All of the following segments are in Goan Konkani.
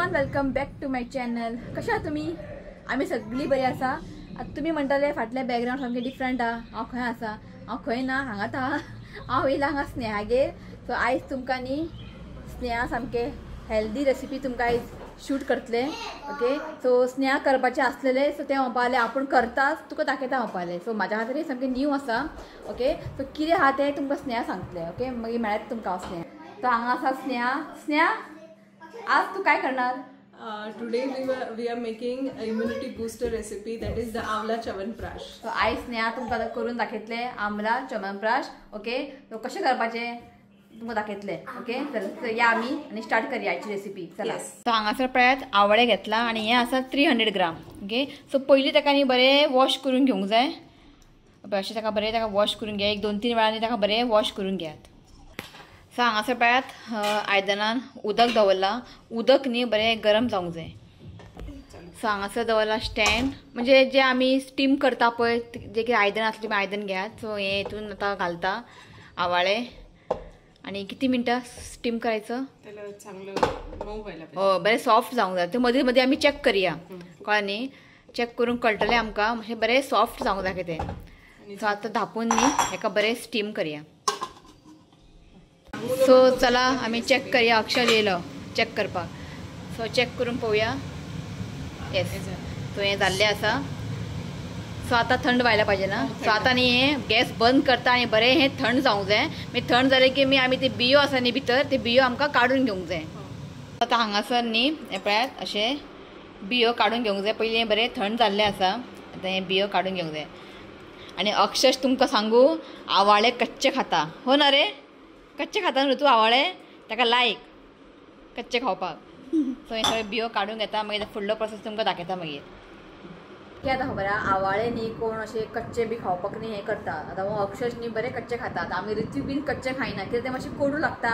Everyone, welcome back to my channel. कशा तुम्ही? आम्ही सगळी बरी आसा. आतां तुमी म्हणटाले फाटले बॅकग्रावंड सामकें डिफरंट आहा. हांव खंय आसा? हांव खंय ना, हांगात आहा. हांव येयला हांगा स्नेहागेर. सो आयज तुमकां न्ही स्नेहा सामकें हेल्दी रेसिपी तुमकां आयज शूट करतले. ओके, सो स्नेहा करपाचें आसलेलें, सो तें म्हणपालें आपूण करताच तुका दाखयता म्हणपालें. सो म्हाज्या खातीर सामकें न्यू आसा. ओके, सो कितें आहा तें तुमकां स्नेहा सांगतलें. ओके, मागीर मेळत तुमकां हांव स्नेहा. सो हांगा आसा स्नेहा. स्नेहा, आज तू काय करणार? Today we are making a immunity booster recipe, that is the Amla Chyawanprash. So आयज स्नेहा तुमकां करून दाखयतले आमला च्यवनप्राश. ओके, सो कशें करपाचें तुमकां दाखयतले. ओके, चल या आमी आनी स्टार्ट करया आयची रेसिपी. चला. सो हांगासर पळयात आवळे घेतला आनी हें आसा 300 ग्राम. ओके, सो पयलीं ताका न्ही बरें वॉश करून घेवंक जाय. अशें ताका बरें ताका वॉश करून घेया. एक 2-3 वेळांनी ताका बरें वॉश करून घेयात. सो हांगासर पळयात आयदनान उदक दवरलां. उदक न्ही बरें गरम जावंक जाय. सो हांगासर दवरलां स्टँड, म्हणजे जे आमी स्टीम करता पळय जे कितें आयदन आसलें तुमी आयदन घेयात. सो हें हितून आतां घालता आवाळे. आनी किती मिनटां स्टीम करायचं? हो, बरें सॉफ्ट जावंक जाय. ते मदीं मदीं आमी चॅक करया, कळ्ळें न्ही? चॅक करून कळटलें आमकां मातशें बरें सॉफ्ट जावंक जाय तें. सो आतां धांपून न्ही हेका बरें स्टीम करया. सो चला आमी चॅक करया. अक्षर येयलो चॅक करपाक. सो चॅक करून पळोवया. येस, सो हें जाल्लें आसा. सो आतां थंड व्हायला पाहिजे ना. सो आतां न्ही हें गॅस बंद करता आनी बरें हें थंड जावंक जाय. मागीर थंड जालें की मागीर आमी ते बियो आसा न्ही भितर, ते बियो आमकां काडून घेवंक जाय. आतां हांगासर न्ही हें पळयात अशें बियो काडून घेवंक जाय. पयलीं हें बरें थंड जाल्लें आसा, आतां हें बियो काडून घेवंक जाय. आनी अक्षरश तुमकां सांगू, आवाळे कच्चे खाता. हो ना रे? कच्चे खाता न्हू तूं आवाळे? ताका लायक कच्चे खावपाक. सो हें सगळें बियो काडून घेता, मागीर फुडलो प्रोसेस तुमकां दाखयता मागीर. कितें आतां खबर आहा, आवाळे न्ही कोण अशें कच्चे बी खावपाक न्ही हें करता. आतां अक्षरश न्ही बरें कच्चे खाता. आतां आमी ऋत्विक बीन कच्चे खायना, कित्याक तें मातशें कोडू लागता,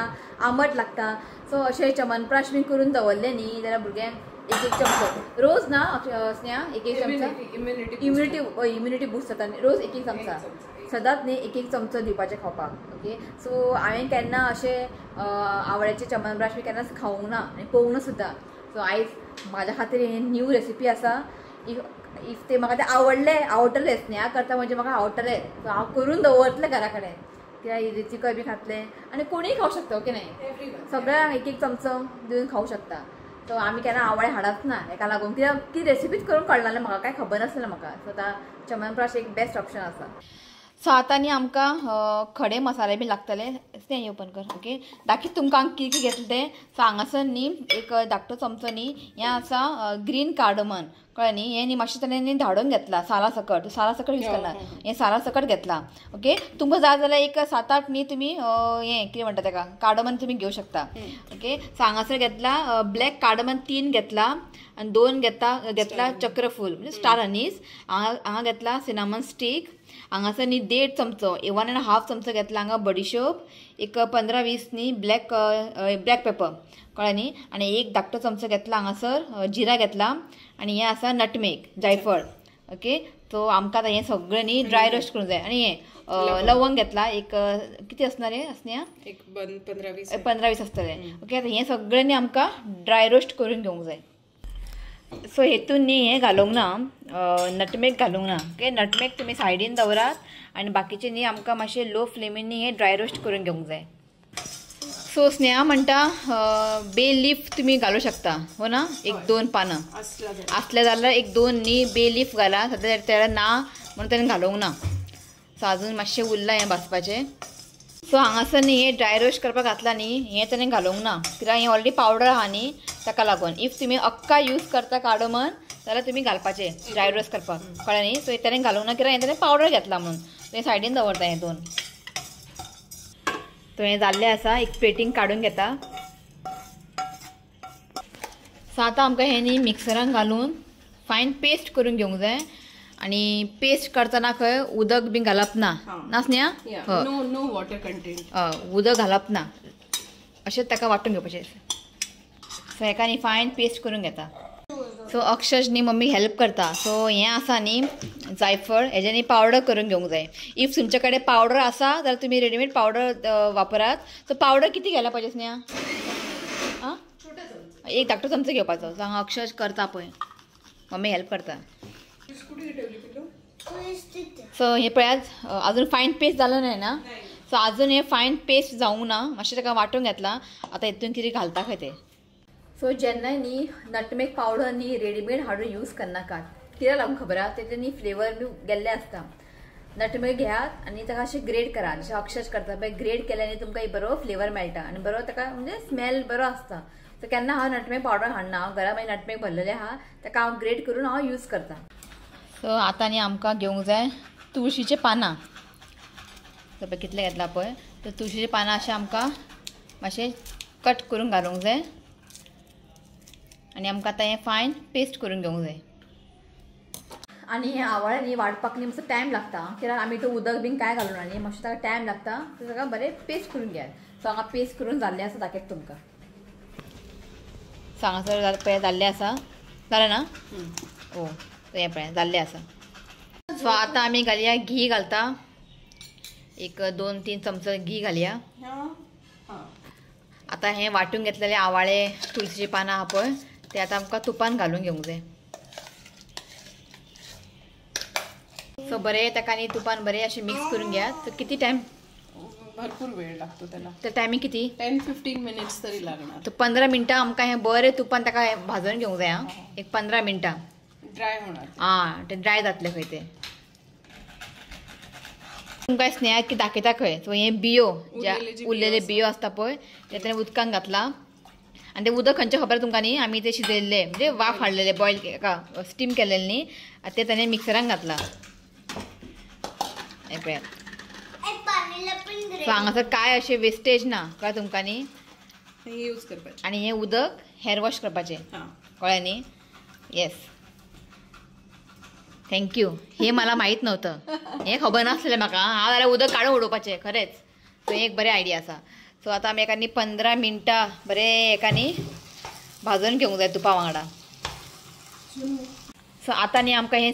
आंबट लागता. सो अशें च्यवनप्राश बीन करून दवरलें न्ही जाल्यार भुरग्यांक एक एक चमचो रोज ना स्नेहा, एक एक चमचा इम्युनिटी बूस्ट जाता. रोज एक एक चमचा, सदांच न्ही एक एक चमचो दिवपाचें खावपाक. ओके, सो हांवें केन्ना अशें आवळ्याचें च्यवनप्राश बी केन्नाच खावंक ना आनी पळोवंक ना सुद्दां. सो आयज म्हाज्या खातीर हें न्यू रेसिपी आसा. If ते म्हाका तें आवडलें, आवडटलें स्नेहा करता म्हणजे म्हाका आवडटलें. सो हांव करून दवरतलें घरा कडेन, कित्याक ऋतिकय बी खातलें आनी कोणीय खावंक शकता. ओके न्ही, सगळ्यांक एक एक चमचो दिवन खावंक शकता. सो आमी केन्ना आवळे हाडच ना हेका लागून, कित्याक ती रेसिपीच करूंक कळनासलें म्हाका, कांय खबर नासलें म्हाका. सो आतां च्यवनप्राश एक बेस्ट ऑप्शन आसा. सो आतां न्ही आमकां खडे मसाले बी लागतले. स्नेहा ओपन कर. ओके, दाखयत तुमकां हांव कितें कितें घेतलें तें. सो हांगासर न्ही एक धाकटो चमचो न्ही हें आसा ग्रीन कार्डमन, कळ्ळें न्ही? हें न्ही मातशें ताणें न्ही धाडून घेतलां साला सकट. साला सकट यूज करना, हें साला सकट घेतलां. ओके, तुमकां जाय जाल्यार एक 7-8 न्ही तुमी हें कितें म्हणटा तेका कार्डमन तुमी घेवं शकता. ओके, सो हांगासर घेतला ब्लॅक कार्डमन 3 घेतला आनी 2 घेतला चक्रफूल म्हणजे स्टार अनीस. हांगा घेतला सिनामन स्टीक. हांगासर न्ही 1.5 चमचो, 1.5 चमचो घेतला हांगा बडिशोप, एक 15-20 न्ही ब्लॅक पेपर, कळ्ळें न्ही? आनी एक धाकटो चमचो घेतला हांगासर जिरा घेतला आनी हें आसा नटमेग जायफळ. ओके, सो आमकां आतां हें सगळें न्ही ड्राय रोस्ट करूंक जाय. आनी हें लवंग घेतला एक, कितें आसणार हें स्नेहा? एक 15-20 आसतलें. ओके, आतां हें सगळें न्ही आमकां ड्राय रोस्ट करून घेवंक जाय. सो हेतून न्ही हें घालूंक ना, नटमेग घालूंक ना. ओके, नटमेग तुमी सायडीन दवरात आनी बाकीचें न्ही आमकां मातशें लो फ्लेमीन न्ही हें ड्राय रोस्ट करून घेवंक जाय. सो स्नेहा म्हणटा बे लीफ तुमी घालूं शकता, हो ना? एक 2 पानां आसलें जाल्यार एक 2 न्ही बे लीफ घाला. सद्या तेका ना म्हणून ताणें घालूंक ना. सो आजून मातशें उरलां हें भाजपाचें. सो हांगासर न्ही हें ड्राय रोस्ट करपाक घातलां न्ही, हें ताणें घालूंक ना, कित्याक हें ऑलरेडी पावडर आहा न्ही ताका लागून. If तुमी अक्का यूज करता कार्डमन जाल्यार तुमी घालपाचें ड्राय रोस्ट करपाक, कळ्ळें न्ही? सो ताणें घालूंक ना कित्याक हें ताणें पावडर घेतला म्हणून तें सायडीन दवरता हें 2. सो हें जाल्लें आसा, एक प्लेटींग काडून घेता. सो आतां आमकां हें न्ही मिक्सरान घालून फायन पेस्ट करून घेवंक जाय. आनी पेस्ट करतना खंय उदक बी घालप ना, ना स्नेहा? नो वॉटर कंटेंट, उदक घालप ना, अशें ताका वांटून घेवपाचें. सो हेका न्ही फायन पेस्ट करून घेता. सो अक्षश न्ही मम्मी हेल्प करता. सो हें आसा न्ही जायफळ, हेजें न्ही पावडर करून घेवंक जाय. If तुमचे कडेन पावडर आसा जाल्यार तुमी रेडीमेड पावडर वापरात. सो पावडर कितें घालप पाहिजे स्नेहा? एक धाकटो चमचो घेवपाचो. सो हांगा अक्षज करता पळय, मम्मी हेल्प करता. सो हे पळयात अजून फायन पेस्ट जालो न्हय ना. सो अजून हे फायन पेस्ट जावंक ना, मातशें ताका वांटून घेतला. आतां हितून कितें घालता खंय ते. सो जेन्ना न्ही नटमेग पावडर न्ही रेडीमेड हाडून यूज करनाकात, कित्याक लागून खबर आसा, तेजे न्ही फ्लेवर बी गेल्ले आसता. नटमेग घेयात आनी ताका अशें ग्रेड करात, जशें अक्षज करता पळय, ग्रेड केल्यार न्ही तुमकां एक बरो फ्लेवर मेळटा आनी बरो ताका म्हणजे स्मेल बरो आसता. सो केन्ना हांव नटमेग पावडर हाडना, हांव घरा मागीर नटमेग भरलेलें आहा ताका हांव ग्रेड करून हांव यूज करता. सो आतां न्ही आमकां घेवंक जाय तुळशीचें पानां. पळय कितलें घेतलां पळय, तर तुळशीचीं पानां अशें आमकां मातशें कट करून घालूंक जाय आनी आमकां आतां हें फायन पेस्ट करून घेवंक जाय. आनी हें आवाळे न्ही वाडपाक न्ही मातसो टायम लागता, कित्याक आमी तो उदक बीन कांय घालूना न्ही, मातशें ताका टायम लागता. तर ताका बरें पेस्ट करून घेयात. सो हांगा पेस्ट करून जाल्लें आसा, दाखयता तुमकां. सो हांगासर पळय जाल्लें आसा, जालें ना? ओ हें पळय जाल्लें आसा. सो आतां आमी घालया घी घालता, एक 2-3 चमचो घी घालया. आतां हें वांटून घेतलेले आवाळे तुळशीची पानां आहा पळय ते आतां आमकां तुपान घालून घेवंक जाय. सो बरें ताका न्ही तुपान बरें अशें मिक्स करून घेयात. सो किती टायम? भरपूर वेळ लागतो त्याला. तर टायमिंग किती? 10-15 मिनिट्स तरी लागणार. तर 15 मिनटां आमकां हें बरें तुपान ताका भाजून घेवंक जाय. एक 15 मिनटां ड्राय होणार. आं ते ड्राय जातलें खंय ते. तुमकां स्नेहा की दाखयता खंय. सो हे बियो जे उरलेले बियो आसता पळय ते ताणें उदकान घातला आनी ते उदक खंयचें खबर तुमकां न्ही, आमी ते शिजयल्ले म्हणजे वाफ हाडलेले, बॉयल स्टीम केलेले न्ही, आनी ते ताणें मिक्सरान घातला. हें पळयात. सो हांगासर कांय अशें वेस्टेज ना, कळ्ळें तुमकां न्ही. यूज करपाचें आनी हें उदक हेअर वॉश करपाचें, कळ्ळें न्ही? येस, thank you. हे मला माहीत नव्हतं, हे खबर नासलें म्हाका. हांव जाल्यार उदक काडून उडोवपाचें खरेंच. सो एक बरें आयडिया आसा. सो आतां आमी एकानी 15 मिनटां बरें एकानी भाजून घेवंक जाय तुपा वांगडा. सो आतां न्ही आमकां हे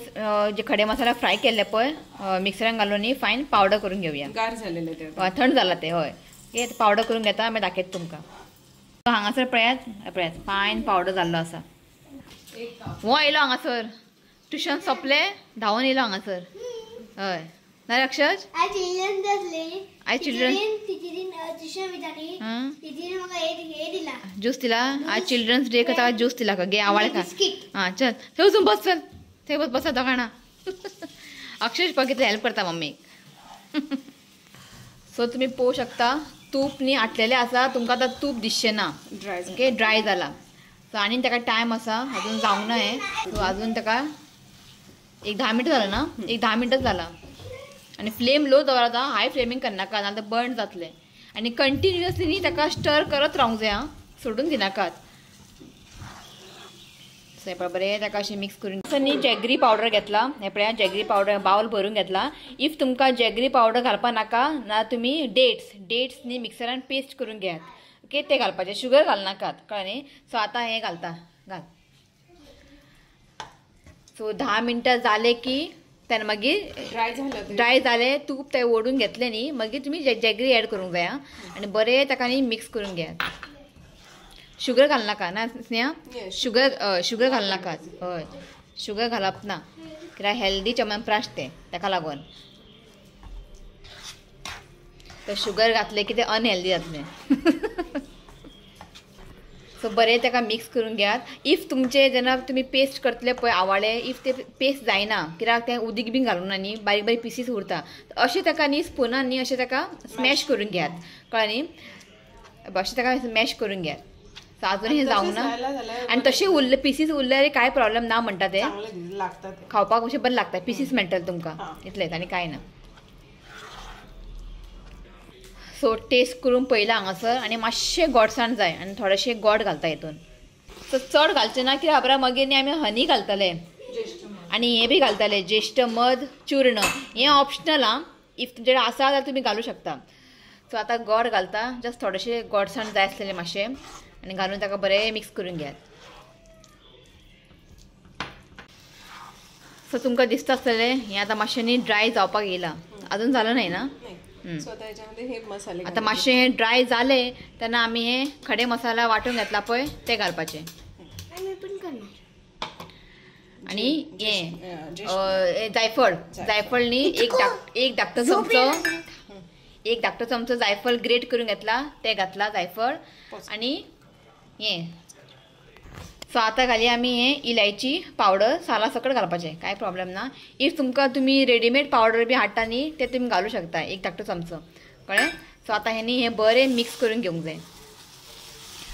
जे खडे मसाला फ्राय केल्ले पळय मिक्सरान घालून न्ही फायन पावडर करून घेवया. गार झालेले ते, थंड जाला ते. हय, हे पावडर करून घेता, मागीर दाखयता तुमकां. हांगासर पळयात, पळयात फायन पावडर जाल्लो आसा. हो येयलो हांगासर, ट्युशन सोंपले धांवून येयलो हांगासर. हय ना अक्षज? आयज चिल्ड्रन ज्यूस दिला. आज चिल्ड्रन्स डे का ज्यूस दिला का गे आवाळे का? हां चल थंय वचून बस, चल थंय बस, बसा दोगांना. अक्षज पळय कितले हेल्प करता मम्मीक. सो तुमी पळोवंक शकता तूप न्ही आटलेलें आसा, तुमकां आतां तूप दिसचें ना, ओके ड्राय जाला. सो आनी ताका टायम आसा, अजून जावंक ना हें. सो अजून ताका एक 10 मिनटां जाला ना, एक 10 मिनटां जाला. आनी फ्लेम लो दवरात, हाय फ्लेमींग करनाका, नाजाल्यार बर्न जातलें. आनी कंटिन्युअसली न्ही ताका स्टर करत रावंक जाय, आं, सोडून दिनाकात. सो हें पळय बरें ताका अशें मिक्स करून. सो न्ही जॅगरी पावडर घेतला, हें पळया जॅगरी पावडर बावल भरून घेतला. If तुमकां जॅगरी पावडर घालपा नाका ना तुमी डेट्स न्ही मिक्सरान पेस्ट करून घेयात, ओके, ते घालपाचें, शुगर घालनाकात, कळ्ळें न्ही? सो आतां हें घालता, घाल. सो 10 मिनटां जाले की तेन्ना मागीर ड्राय जालें तूप तें ओडून घेतलें न्ही, मागीर तुमी जॅगरी एड करूंक जाय आनी बरें ताका न्ही मिक्स करून घेयात. शुगर घालनाका ना स्नेहा, शुगर घालनाकात. हय, शुगर घालप ना, कित्याक हेल्दी च्यवनप्राश तें, ताका लागून. तर शुगर घातलें की तें अनहेल्दी जातलें. सो बरें ताका मिक्स करून घेयात. If तुमचे जेन्ना तुमी पेस्ट करतले पळय आवाळे, if ते पेस्ट जायना कित्याक तें उदीक बीन घालूंक ना न्ही, बारीक बारीक पिसीस उरता, अशें ताका न्ही स्पुनान न्ही अशें ताका स्मॅश करून घेयात, कळ्ळें न्ही? अशें ताका स्मॅश करून घेयात. सो अजून हें जावंक ना आनी तशें उरले पिसीस उरले कांय प्रॉब्लम ना म्हणटा, ते खावपाक अशें बरें लागता, पिसीस मेळटले तुमकां, इतलेंच आनी कांय ना. सो टेस्ट करून पळयला हांगासर आनी मातशें गोडसाण जाय आनी थोडेशें गोड घालता हितून. सो चड घालचें ना कित्याक खबर मागीर न्ही आमी हनी घालतले आनी हें बी घालतले, ज्येश्ठ मध चूर्ण. हें ऑप्शनल आं, if तुमचे कडेन आसा जाल्यार तुमी घालूं शकता. सो आतां गोड घालता, जस्ट थोडेशें गोडसाण जाय आसलेलें मातशें, आनी घालून ताका बरें मिक्स करून घेयात. सो तुमकां दिसता आसतलें हें आतां मातशें न्ही ड्राय जावपाक येयलां, अजून जालें न्हय ना? सो आता हेच्यामध्ये हे मसाले आता मातशें हे ड्राय जाले तेन्ना आमी हे खडे मसाला वांटून घेतला पळय ते घालपाचे. आणि हे जायफळ, जायफळ न्ही एक धाकटो चमचो, एक धाकटो चमचो जायफळ ग्रेट करून घेतला ते घातला जायफळ. आणि हे सो आतां घालया आमी हे इलायची पावडर साला सकट घालपाचें, कांय प्रॉब्लेम ना. If तुमकां तुमी रेडीमेड पावडर बी हाडटा न्ही ते तुमी घालूं शकता, एक धाकटो चमचो, कळ्ळें. सो आतां हें न्ही हें बरें मिक्स करून घेवंक जाय.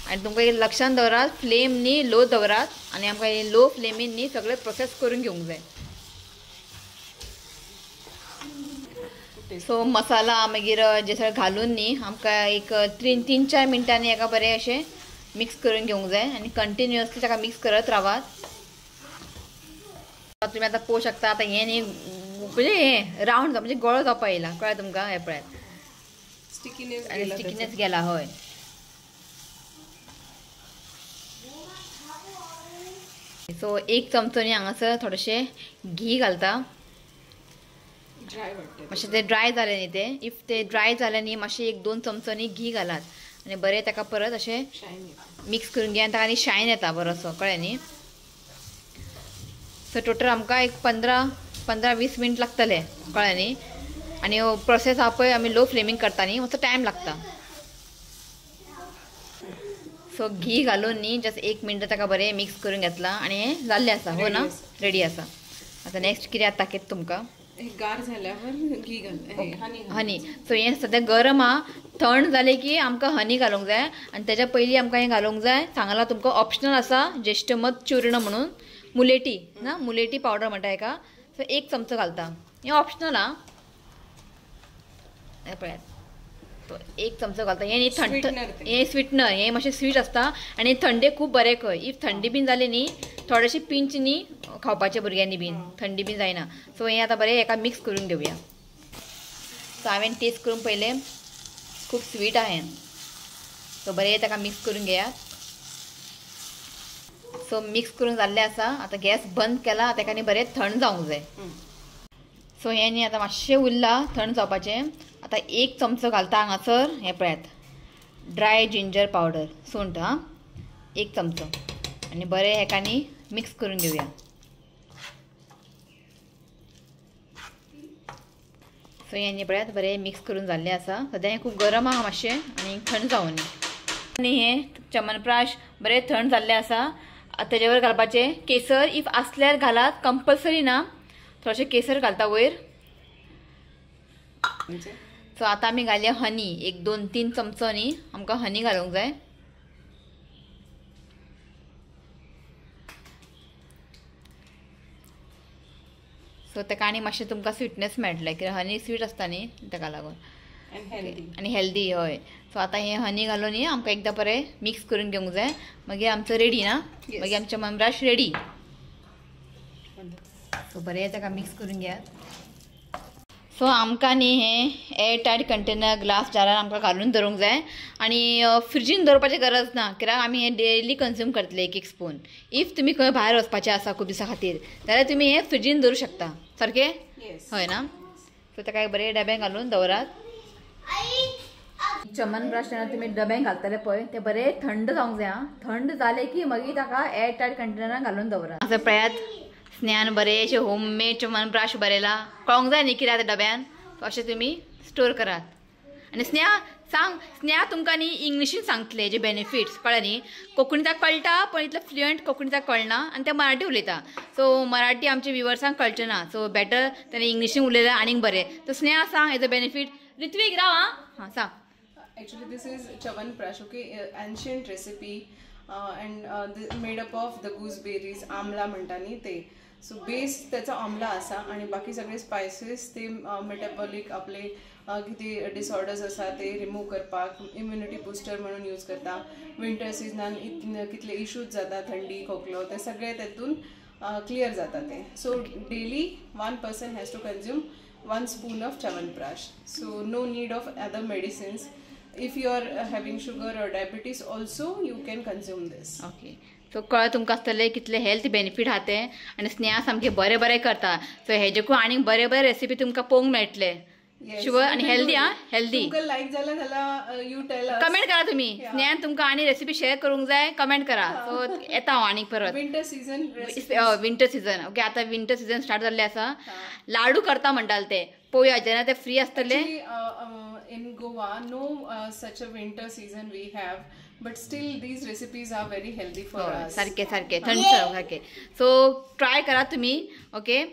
आनी तुमकां एक लक्षान दवरात, फ्लेम न्ही लो दवरात आनी आमकां हे लो फ्लेमीन न्ही सगळें प्रोसेस करून घेवंक जाय. सो मसाला मागीर जे सगळें घालून न्ही आमकां एक 3-4 मिनटांनी हेका बरें अशें मिक्स करून घेवंक जाय आनी कंटिन्युअसली ताका मिक्स करत रावात. तुमी आतां पळोवंक शकता आतां हें न्ही म्हणजे हें रावंड म्हणजे गोळो जावपा येयला, कळ्ळें तुमकां. हें पळयात स्टिकीनेस गेला हय. सो एक चमचो न्ही हांगासर थोडेशें घी घालता, मातशें तें ड्राय जालें न्ही तें, if तें ड्राय जालें न्ही मातशें 1-2 चमचो न्ही घी घालात आनी बरें ताका परत अशें मिक्स करून घेया आनी ताका आनी शायन येता बरोसो, कळ्ळें न्ही. सो टोटल आमकां एक 15-20 मिनट लागतले, कळ्ळें न्ही. आनी प्रोसेस आहा पळय आमी लो फ्लेमींग करता न्ही, मातसो टायम लागता. सो घी घालून न्ही जस्ट 1 मिनट ताका बरें मिक्स करून घेतला आनी हें जाल्लें आसा, हो ना, रेडी आसा. आतां नेक्स्ट कितें आतां दाखयता तुमकां. गार झाल्यावर घी घाल, हनी. सो हें सद्या गरम आहा, थंड जालें की आमकां हनी घालूंक जाय आनी तेज्या पयलीं आमकां हें घालूंक जाय. सांगलां तुमकां ऑप्शनल आसा ज्येश्ठमध चूर्ण म्हणून, मुलेटी ना, मुलेटी पावडर म्हणटा हेका. सो 1 चमचो घालता, हें ऑप्शनल आहा. हें पळयात, तो 1 चमचो घालता. हें न्ही थंड, हें स्विटनर, हें मातशें स्वीट आसता आनी थंडे खूब बरें खंय. If थंडी बीन जाली न्ही थोडेशे पिंच न्ही खावपाचे भुरग्यांनी बीन, थंडी बीन जायना. सो हें आतां बरें हेका मिक्स करून घेवया. सो हांवें टेस्ट करून पळयलें, खूब स्वीट आहा हें. सो बरें ताका मिक्स करून घेयात. सो मिक्स करून जाल्लें आसा, आतां गॅस बंद केला, ताका न्ही बरें थंड जावंक जाय. सो हें न्ही आतां मातशें उरलां थंड जावपाचें. आतां 1 चमचो घालता हांगासर, हें पळयात ड्राय जिंजर पावडर, सुंठ आं, 1 चमचो आनी बरें हेका न्ही मिक्स करून घेवया. सो हें न्ही पळयात बरें मिक्स करून जाल्लें आसा. सद्या हें खूब गरम आहा मातशें आनी थंड जावनी. आनी हें चमनप्राश बरें थंड जाल्लें आसा. तेजेवर वयर घालपाचें केसर, if आसल्यार घालात, कंपल्सरी ना, थोडेशें केसर घालता वयर. सो आतां आमी घालया हनी, 1 2-3 चमचो न्ही आमकां हनी घालूंक जाय. सो ताका आनी मातशें तुमकां स्वीटनेस मेळटलें, कित्याक हनी स्वीट आसता न्ही ताका लागून, आनी हेल्दी हय. सो आतां हें हनी घालून न्ही आमकां एकदां बरें मिक्स करून घेवंक जाय, मागीर आमचो रेडी ना, मागीर आमचें चमनप्राश रेडी. सो बरें ताका मिक्स करून घेयात. सो आमकां न्ही हें air tight container glass Jaran आमकां घालून दवरूंक जाय आनी फ्रिजीन दवरपाची गरज ना, कित्याक आमी हें डेली कन्ज्यूम करतले 1-1 स्पून. If तुमी खंय भायर वचपाचें आसा खूब दिसां खातीर जाल्यार तुमी हें फ्रिजीन दवरूं शकता, सारकें हय ना. सो ताका एक बरें डब्यान घालून दवरात. चमनप्राश जेन्ना तुमी डब्यान घालतले पळय ते बरें थंड जावंक जाय आं. थंड जालें की मागीर ताका एयर टायट कंटेनरान घालून दवरात. असो पळयात स्नेहान बरें अशें होममेड चमनप्राश बरयलां, कळोंक जाय न्ही कितें आतां डब्यान, अशें तुमी स्टोर करात. आनी स्नेहा सांग, स्नेहा तुमकां न्ही इंग्लिशीन सांगतलें हेजे बेनिफिट्स, कळ्ळें न्ही. कोंकणी ताका कळटा पण इतलें फ्लुयंट कोंकणी ताका कळना आनी तें मराठी उलयता. सो मराठी आमच्या व्युवर्सांक कळचें ना, सो बेटर तेणें इंग्लिशीन उलयल्यार आनीक बरें. सो स्नेहा सांग हेजो बेनिफीट. ऋत्वीक राव आं, हां सांग. Actually this is chyawanprash, okay, ancient recipe and made up of the gooseberries, amla म्हणटा न्ही ते. सो बेस त्याचा आमला आसा आणि बाकी सगळे स्पायसीस ते मेटाबॉलिक आपले कितें डिसऑर्डर्स आसा ते रिमूव करपाक, इम्युनिटी बुस्टर म्हणून यूज करता. विंटर सिजनान कितले इश्यूज जाता, थंडी खोकलो, ते सगळे तेतून क्लियर जाता ते. So daily 1 person has to consume 1 spoon of chyawanprash. So no need of other medicines. If you are having sugar or diabetes also you can consume this. Okay, so कळ्ळें तुमकां आसतलें कितले हेल्थ बेनिफीट आहा ते. आनी स्नेहा सामकें बरें बरें करता. सो हेजेकून आनीक बरें बरें रेसिपी तुमकां पळोवंक मेळटले. शुअर आणि हेल्दी हा, हेल्दी. तुमकां लायक जाल्यार जाल्यार you tell us. Comment करा तुम्ही. स्नेहान तुमकां आनी रेसिपी शेअर करूंक जाय, कमेंट करा. सो येता हांव आनीक परत. Winter season. Winter season. Okay, आतां विंटर सिजन स्टार्ट जाल्ले आसा. लाडू करता म्हणटाले ते, पळोवया जेन्ना ते फ्री आसतले. In Goa, no such a winter season we have, but still these recipes are very healthy for us. सारखे सारखे थंड सारखे. सो ट्राय करा तुम्ही. ओके,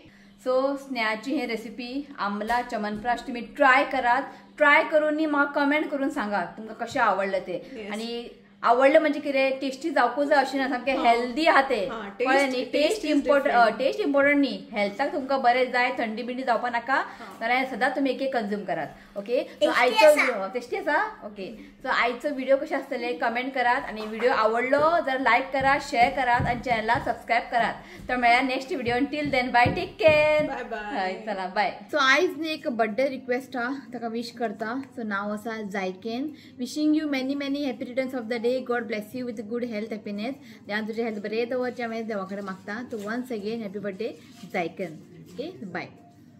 सो स्नेहाची हे रेसिपी आमला चमनप्राश तुम्ही ट्राय करात. ट्राय करून म्हाका कमेंट करून सांगा तुमकां कशें आवडलें ते. आनी आवडलें म्हणजे कितें टेस्टी जावकूच जाय अशें ना, सामकें हेल्दी आहा ते. कळ्ळें न्ही? टेस्ट इम्पॉर्टंट, टेस्ट इम्पॉर्टंट न्ही, हेल्थाक तुमकां बरें जाय, थंडी बिंडी जावपा नाका जाल्यार सदांच तुमी एक एक कंज्यूम करात. ओके, सो आयचो टेस्टी आसा. ओके, सो आयचो व्हिडिओ कशें आसतले कमेंट करात आनी व्हिडिओ आवडलो जाल्यार लायक करात, शेअर करात आनी चॅनलाक सबस्क्रायब करात. तर मेळया next video. Till then bye, take care, bye. चला बाय. सो आयज न्ही एक बर्थडे रिक्वेस्ट आहा, ताका विश करता. सो नांव आसा जायकेन. Wishing you many many happy returns of the day. God bless you with good health, happiness. देवान तुझे हेल्थ बरें दवरचें हांवें देवा कडेन मागता. So once again happy birthday जायकन. Okay, bye.